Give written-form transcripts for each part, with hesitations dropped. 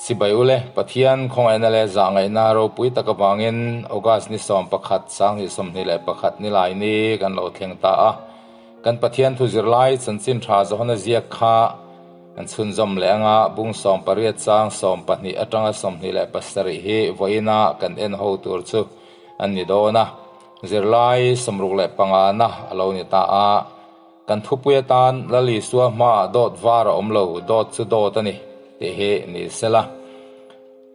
Sipai ule, Pathian khawngaihna leh zahngaihna ropui tak avangin August ni 11, 2021 nilai ni kan lo thleng ta a. Kan Pathian thu zirlai chanchin tha Johana ziak kha kan chhunzawm leh anga bung 18 chang 12 atanga 27 hi vawiina kan en ho tur chu an ni dawn a. Zirlai 65 na a lo ni ta a. Kan thupui atan Lal Isua hmaah dawt var a awm lo, dawt chu dawt a ni tih hi ni sela.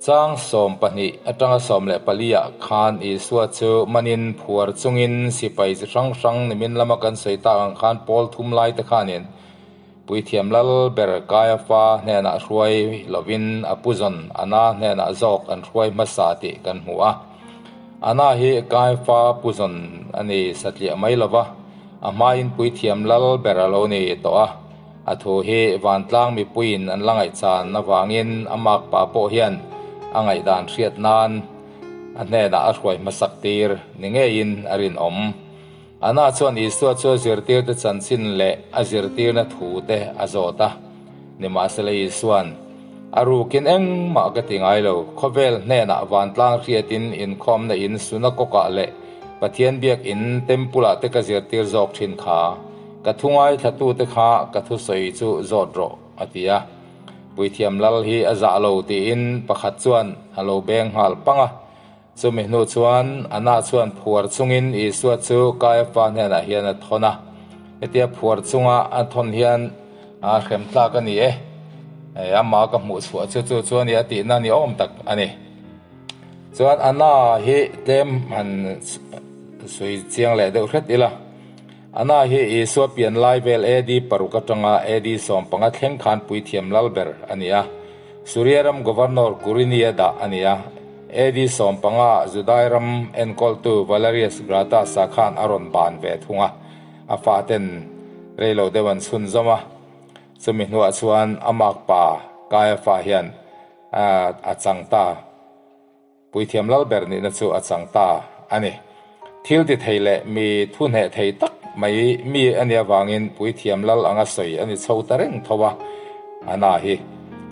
Chang 12 atanga 14 ah khan Isua chu manin phuar chungin sipai chi hrang hrang nimin lama kan sawi tak ang khan pawl thum lai te khanin Puithiam Lal ber Kaiafa hnenah hruai lovin a puzawn Ana hnenah zawk an hruai hmasa tih kan hmu a. Ana hi Kaiafa puzawn a ni satliah mai lova, a hmain Puithiam Lal ber a lo ni tawh a. A thu hi vantlang mipuiin an la ngaihchan avangin a makpa pawh hian a ngaihdan hriat nan a hnenah a hruai hmasak tir ni ngeiin a rinawm. Ana chuan Isua chu a zirtirte chanchin leh a zirtirna thu te a zawt a. Nimahsela Isua'n, A rukin engmah ka ti ngai lo, khawvel hnenah vantlang hriatin inkhawmna in sunakawkah leh Pathian biakin temple-ah te ka zirtir zawk thin kha. Ka thu ngaithlatute kha ka thusawi chu zawt rawh, a ti a. Puithiam lal hi a zah lo tiin pakhat chuan a lo beng nghal pang a. Chumi hnu chuan Anna chuan phuar chungin Isua chu Kaiafa hnenah hian a thawn a. Hetia phuar chunga a thawn hian a hrem tlak a ni e, amah ka hmuh chhuah chu chu chu a ni a tihna ni awm tak a ni. Chuan Anna hi tlem han sawi chiang leh deuh hret ila. Anna hi Isua pian lai vel AD paruk atanga AD 15 thleng khan puithiam lal ber a ni a. Suria ram Governor Kurinia dah a ni a. AD 15 Judai ram enkawltu Valerius Gratus-a khan a rawn ban ve thung a. A faten reilo deuh an chhunzawm a. Chumi hnuah chuan a makpa Kaiafa hian a chang ta. Puithiam lal ber nihna chu a chang ta a ni. Thil ti thei leh mi thu hneh thei tak mai mi a nih avangin puithiam lal anga sawi a ni chho ta reng tho a, a na hi.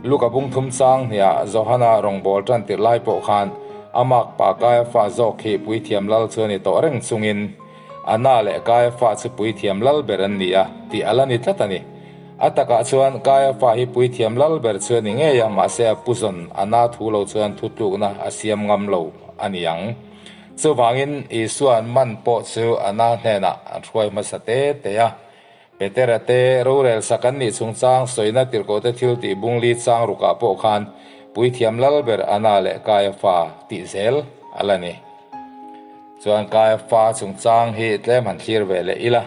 Luka bung thum chang hniah Johana rawngbâwl ṭan tirh lai pawh khan a makpa Kaiafa zawk hi puithiam lal chu a ni tawh reng chungin a na leh Kaiafa chu puithiam lal ber an ni a tih a la ni tlat a ni. A takah chuan Kaiafa hi puithiam lal ber chu a ni ngei a, mahse a puzawn a na thu lo chuan thutlukna a siam ngam lo a ni ang. Chuvangin Isua'n man pawh chu a na hnenah an hruai hmasa te te a. Petera te rorel sak an nih chungchang sawina tirhkohte thil tih bungli chang rukah pawh khan puithiam lal ber a na leh Kaiafa tih zel a la ni. Chuan Kaiafa chungchang hi tlem han thlir ve leh ila.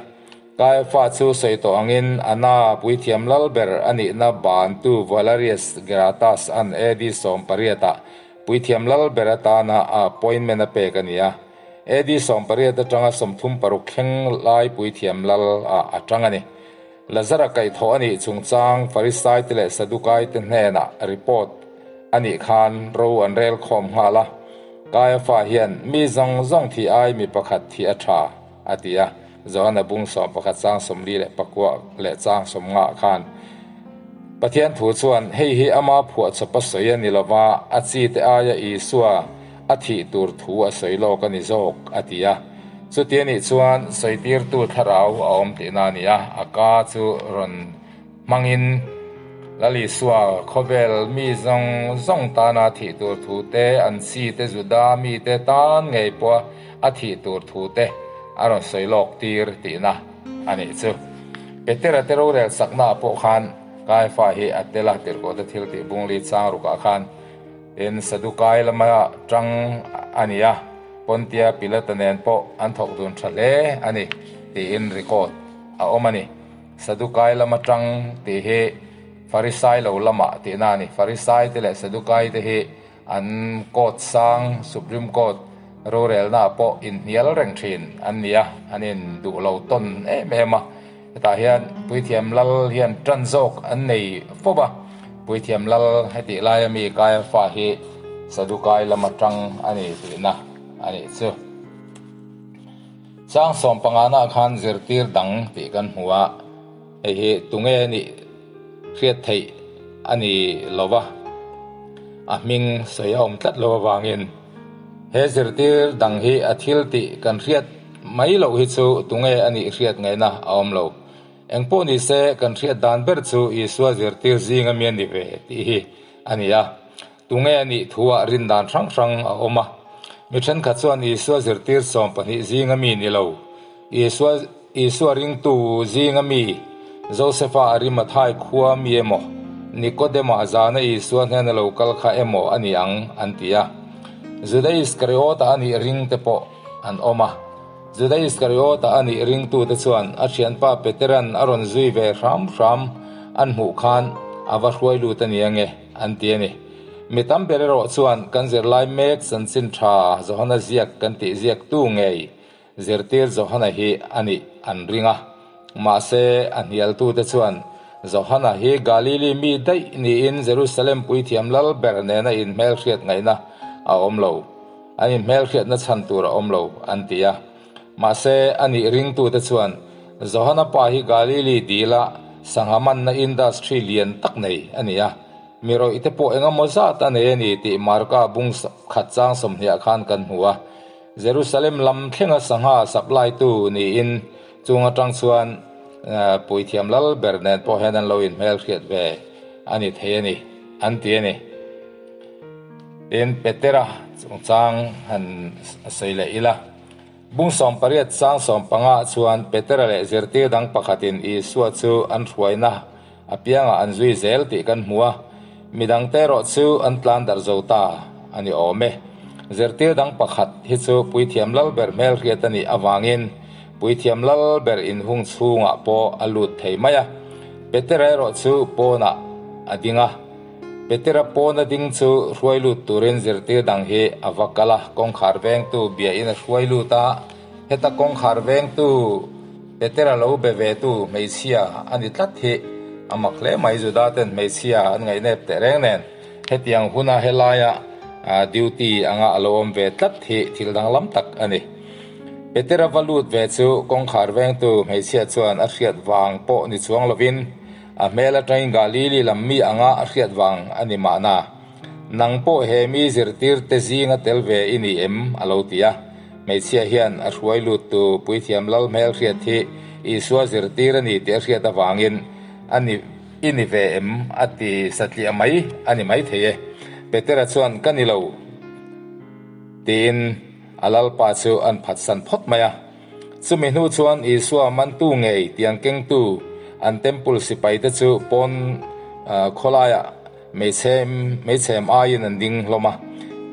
Kaiafa chu sawi tawh angin Anna puithiam lal ber a nihna bantu Valerius Gratus an AD 18 ah puithiam lal ber atana a appointment a pek a ni a. AD 18 atanga 36 thleng lai puithiam lal ah a tang a ni. Lazara kaihthawh a nih chungchang Farisaite leh Sadukaite hnenah report a nih khan ro an rel khawm nghal a. Kaiafa hian mi zawng zawng thih ai mi pakhat thih a tha a ti a. Johana bung 11 chang 44 leh chang 50 khan Pathian thu chuan hei hi ama phuah chawp a sawi a ni lova, a chi te aia Isua a thih tur thu a sawi lawk a ni zawk a ti a. Chuti a nih chuan sawitirtu thlarau a awm tihna a ni a, a ka chu rawn hmangin Lal Isua khawvel mi zawng zawng tana thih tur thu te, an chi te Juda mite tan ngei pawha a thih tur thu te a rawn sawi lawk tir tihna a nih chu. Petera te rorel saknaah pawh khan Kaiafa hi a tel a, tirhkohte thil tih bungli chang rukah khan tin Sadukai lama tang a ni a, Pontia Pilata nen pawh an thawk dun tha hle a ni tiin record a awm a ni. Sadukai lama tang tih hi Farisai lo lamah tihna a ni. Farisai te leh Sadukai te hi an court sang, Supreme Court, rorelnaah pawh inhnial reng thin an ni a, an in duh lo tawn em em a. Hetah hian Puithiam Lal hian tan zawk an nei fo va, Puithiam Lal hetih laia mi Kaiafa hi Sadukai lama tang a ni tihna a nih chu. Chang 15 naah khan zirtir dang tih kan hmu a, hei hi tunge nih hriat theih a ni lo va. A hming sawi a awm tlat lo avangin he zirtir dang hi a thil tih kan hriat mai loh hi chu tunge a nih hriat ngaihna a awm lo. Engpawh ni se kan hriat dan ber chu Isua zirtir zinga mi a ni ve tih hi a ni a. Tunge a nih thuah rin dan hrang hrang a awm a. Mi thenkhat chuan Isua zirtir 12 zinga mi ni lo, Isua Isua ringtu zinga mi, Josefa Arimathai khua mi emaw, Nikodema zana Isua hnena lo kal kha emaw a ni ang an ti a. Juda Iskariota a nih ring te pawh an awm a. Juda Iskariota a nih ringtute chuan a thianpa Peteran a rawn zui ve hram hram an hmuh khan a va hruai lut a ni ange an ti a ni. Mi tam ber erawh chuan kan zirlai mek chanchin tha Johana ziak kan tih ziaktu ngei zirtir Johana hi a nih an ring a. Mahse, a hnialtute chuan Johana hi Galili mi daih niin Jerusalem puithiam lal ber nena inhmelhriat ngaihna a awm lo. An inhmelhriatna chhan tur a awm lo, an ti a. Mahse, a nih ringtute chuan Johana pa hi Galili dila sangha manna industry lian tak nei a ni a, mi rawih te pawh engemaw zat a nei a ni tih Marka bung khat chang sawmhniah khan kan hmu a. Jerusalem lam thlenga sangha supply tu niin chung atang chuan puithiam lal ber nen pawh hian an lo inhmelhriat ve a ni thei a ni, an ti a ni. Tin, Petera chungchang han sawi leh ila. Bung 18 chang 15 chuan Petera leh zirtir dang pakhatin Isua chu an hruaina apiangah an zui zel tih kan hmu a, midangte erawh chu an tlan darh zo ta a ni awm e. Zirtir dang pakhat hi chu Puithiam Lalber hmelhriat a nih avangin Puithiam Lalber inhung chhungah pawh a lut thei mai a, Petera erawh chu pawnah a ding a. Petera pawna ding chu hruai lut turin zirtir dang hi a va kal a, kawngkhar vengtu biahin a hruai lut a. Heta kawngkhar vengtu Petera lo be vetu hmeichhia a ni tlat hi a mak hle mai. Juda ten hmeichhia an ngaihnep teh reng nen hetiang huna helaia duty anga a lo awm ve tlat hi thil danglam tak a ni. Petera va lut ve chu kawngkhar vengtu hmeichhia chuan a hriat vang pawh ni chuang lovin, A hmel atangin Galili lam mi anga a hriat vang a ni mahna. Nang pawh he mi zirtir te zinga tel ve i ni em? a lo ti a. Hmeichhia hian a hruai luttu Puithiam Lal hmel hriat hi Isua zirtir a ni tih a hriat avangin a ni i ni ve em? a ti satliah mai a ni maithei e. Petera chuan ka ni lo tiin a Lalpa chu an phatsan phawt mai a. Chumi hnu chuan Isua mantu ngei tiang kengtu an temple sipaite chu pawn khawlaiah meichhem meichhem aiin an ding hlawm a.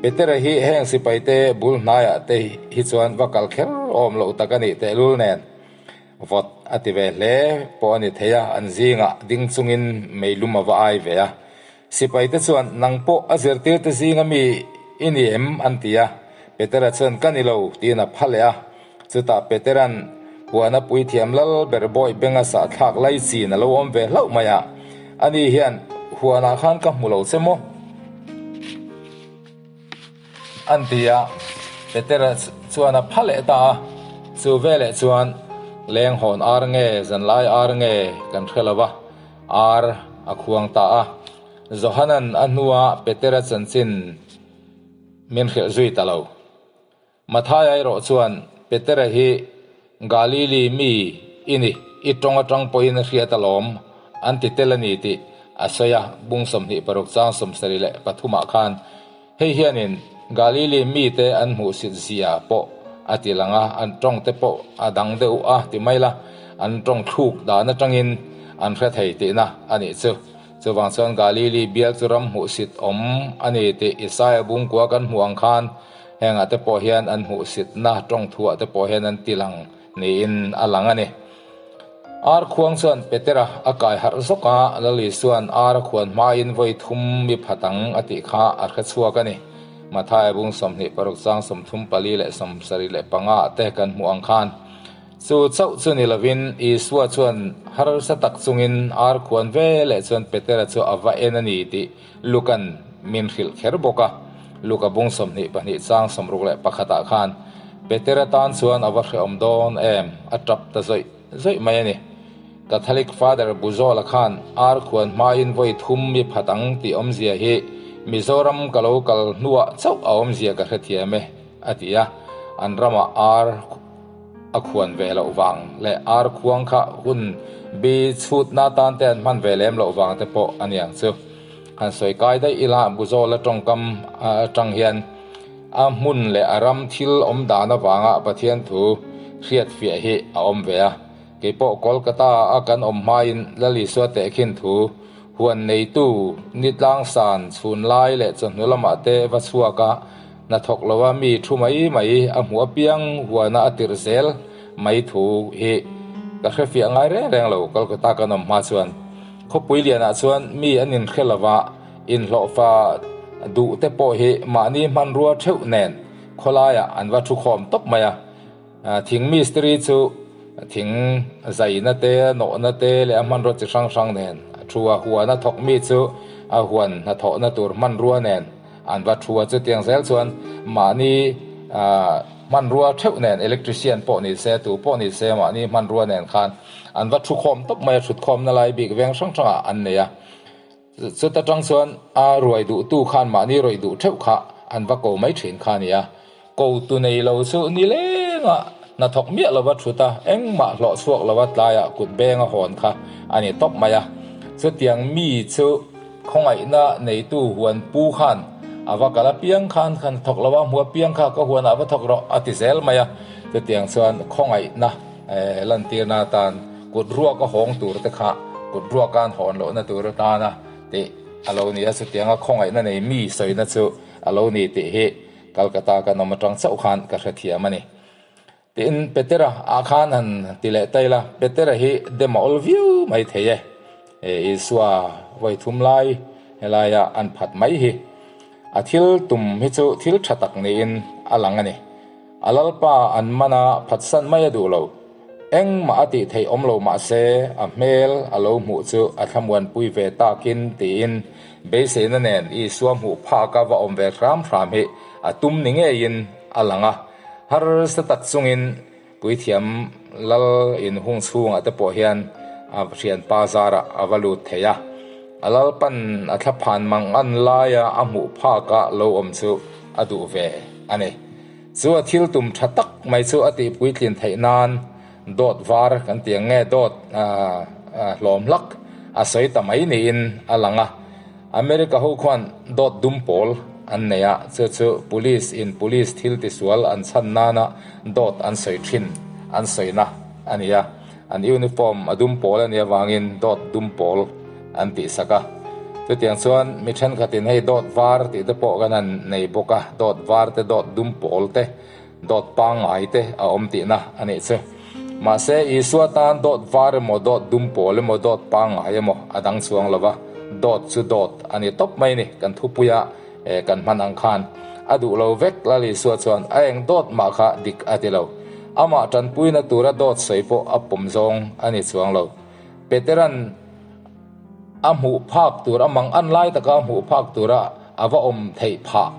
Petera hi heng sipaite bul hnaiah te hi chuan va kal kher awm loh tak a nih tehlul nen vawt a ti ve hle pawh a ni thei a, an zingah ding chungin meilum a va ai ve a. Sipaite chuan, Nang pawh a zirtirte zinga mi i ni em? an ti a. Petera chuan, Ka ni lo, tiin a pha leh a. Chutah Petera'n huana puithiam lal ber bawi benga sahthlak lai chin a lo awm ve hlauh mai a. Ani hian, Huanah khan ka hmu lo che maw? An ti a. Petera chuan a pha leh ta a. Chu veleh chuan, Leng hawn ar nge, zanlai ar nge kan hre lo va. Ar a khuang ta a. Johanan a hnua Petera chanchin min hrilh zui ta lo. Mathaia erawh chuan Petera hi Galili mi i ni, i tawng atang pawhin a hriat alawm an ti tel a ni tih a sawi a, bung 26 chang 73 ah khan hei hianin Galili mite an hmuhsit zia pawh a ti lang a, an tawng te pawh a dang deuh a ti mai la, an tawng thluk dan atangin an hre thei tihna a nih chu. Chuvang chuan Galili bial chu ram hmuhsit awm a ni tih Isaia bungkua kan hmuh ang khan hengah te pawh hian an hmuhsitna tawng thuah te pawh hian an ti lang niin a lang a ni. Ar khuang chuan Petera a kai harh zawk a, Lal Isua'n ar a khuan hmain vawi thum mi phat ang a tih kha a hre chhuak a ni. Mathaia bung 26 chang 34 leh 75 ah te kan hmuh ang khan. Chu chauh chu ni lovin Isua chuan harsa tak chungin ar khuan ve leh chuan Petera chu a va en a ni tih Luka'n min hrilh kher bawk a. Luka bung 22 chang 61 ah khan Petera tan chuan a va hrehawm dawn em, a tap ta zawih zawih mai a ni. Catholic Father Buzawla khan ar khuan hmain vawi thum mi phat ang tih awmzia hi Mizoram ka lo kal hnuah chauh a awmzia ka hrethiam e, a ti a. An ramah ar a khuan ve loh vang leh ar khuang kha hun bi chhutna atan te an hman ve lem loh vang te pawh a niang chu. Han sawi kai daih ila Buzawla tawngkam atang hian a hmun leh a ram thil awm dan avanga Pathian thu hriatfiah hi a awm ve a. Kei pawh Kolkata a kan awm hmain Lal Isua tehkhin thu huan neitu ni tlangsan chhun lai leh chawhnu lamah te va chhuak a, hnathawk lova mi thu mai mai a hmuh apiang huana a tirh zel mai thu hi ka hrefiah ngai reng reng lo Kolkata kan awm hma chuan. Khawpui lianah chuan mi an inhre lova inhlawhfa duh te pawh hi mahni hmanrua theuh nen khawlaiah an va thu khawm tawp mai a. Thing mistiri chu thing zaina te, nawhna te leh a hmanrua chi hrang hrang nen a thu a, huan a thawk mi chu a huan hnathawhna tur hmanrua nen an va thu a, chutiang zel chuan mahni hmanrua theuh nen electrician pawh ni se, tu pawh ni se mahni hmanrua nen khan an va thu khawm tawp mai a, thut khawmna lai bik veng hrang hrangah an nei a. Chuta tang chuan a ruai duhtu khan mahni rawih duh theuh kha an va ko mai thin kha a ni a. Ko tu nei lo chu ni lengah hnathawk miah lova thut a, engmah hlawh chhuak lova tlaiah kut beng a hawn kha a ni tawp mai a. Chutiang mi chu khawngaihna neitu huan pu khan a va kal apiang khan khan thawk lova hmu apiang kha ka huanah va thawk rawh a ti zel mai a. Chutiang chuan khawngaihna lantirna atan kut ruak a hawng tur te kha kut ruaka an hawn lohna tur atana tih a lo ni a, chutianga khawngaihna nei mi sawina chu a lo ni tih hi Calcutta kan awm atang chauh khan ka hrethiam a ni. Tiin Petera ah khan han ti leh ta ila, Petera hi dem a awl viau mai thei e, Isua vawi thum lai helaia an phat mai hi a thil tum hi chu thil tha tak niin a lang a ni. A lalpa an man a phatsan mai a duh lo. Engmah a tih theih awm lo mah se a hmel a lo hmuh chu a thlamuanpui ve takin tiin beiseina nen Isua hmuh phak a va awm ve hram hram hi a tum ni ngeiin a lang a. Harsa tak chungin Puithiam lal inhung chhungah te pawh hian a thianpa zarah a va lut thei a. A lalpan a thlaphan mang an laia a hmuh phaka lo awm chu a duh ve a ni. Chu a thil tum tha tak mai chu a tih puitlin theih nan dawt var kan tih ang nge dawt hlawm hlak a sawi ta mai niin a lang a. America ho khuan dawt dum pawl an nei a, chu chu police in police thil tisual an chhan nana dawt an sawi thin an sawina a ni a. An uniform a dum pawl a nih avangin dawt dum pawl an tih sak a. Chutiang chuan mi thenkhatin hei dawt var tih te pawh kan han nei bawk a, dawt var te, dawt dum pawl te, dawt pangngai te a awm tihna a nih chu. Mahse Isua tan dawt var emaw, dawt dum pawl emaw, dawt pangngai emaw a dang chuang lo va, dawt chu dawt a ni tawp mai ni. Kan thupuia kan hman ang khan a duh lo vek Lal Isua chuan a eng dawt mah kha dik a ti lo. Amah tanpuina tura dawt sawi pawh a pawm zawng a ni chuang lo. Peteran a hmuh phak tur a mang an lai taka a hmuh phak tura a va awm theih phah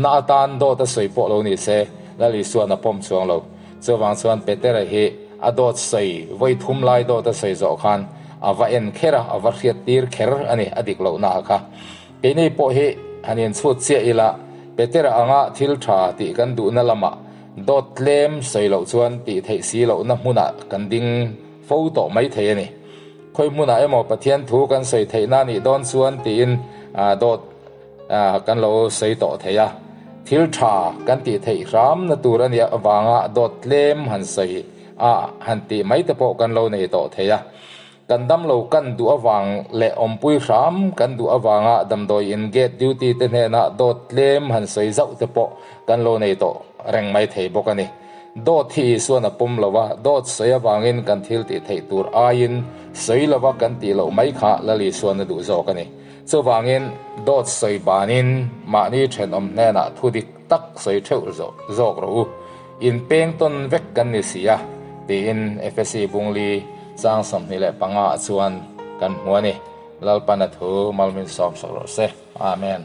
na atan dawt a sawi pawh lo ni se Lal Isuan a pawm chuang lo. Chuvang chuan Petera hi a dawt sawi vawi thum lai dawt a sawi zawh khan a va en kher a, a va hriat tir kher a ni a dik lohna ah kha. Keini pawh hi han inchhut chiah ila Petera anga thil tha tih kan duhna lamah dawt tlem sawi loh chuan tih theih si lohna hmunah kan ding fo tawh mai thei a ni. Khawi hmunah emaw Pathian thu kan sawi theihna nih dawn chuan tiin dawt kan lo sawi tawh thei a. Thil tha kan tih theih hramna tur a nih avanga dawt tlem han sawi a han tih mai te pawh kan lo nei tawh thei a. Kan damlo kan duh avang leh awmpui hram kan duh avanga damdawi in gate duty te hnena dawt tlem han sawi zauh te pawh kan lo nei tawh reng mai thei bawk a ni. Dawt hi Isuan a pawm lo a, dawt sawi avangin kan thil tih theih tur aiin sawi lova kan tih loh mai kha Lal Isuan a duh zawk a ni. Chuvangin dawt sawi banin mahni thenawm hnenah thu dik tak sawi theuh zawk rawh u, inpeng tawn vek kan ni si a, tiin Efesi Bungli chang 25 ah chuan kan hmu a ni. Lalpana thu malmin sawm sak rawh se. Amen.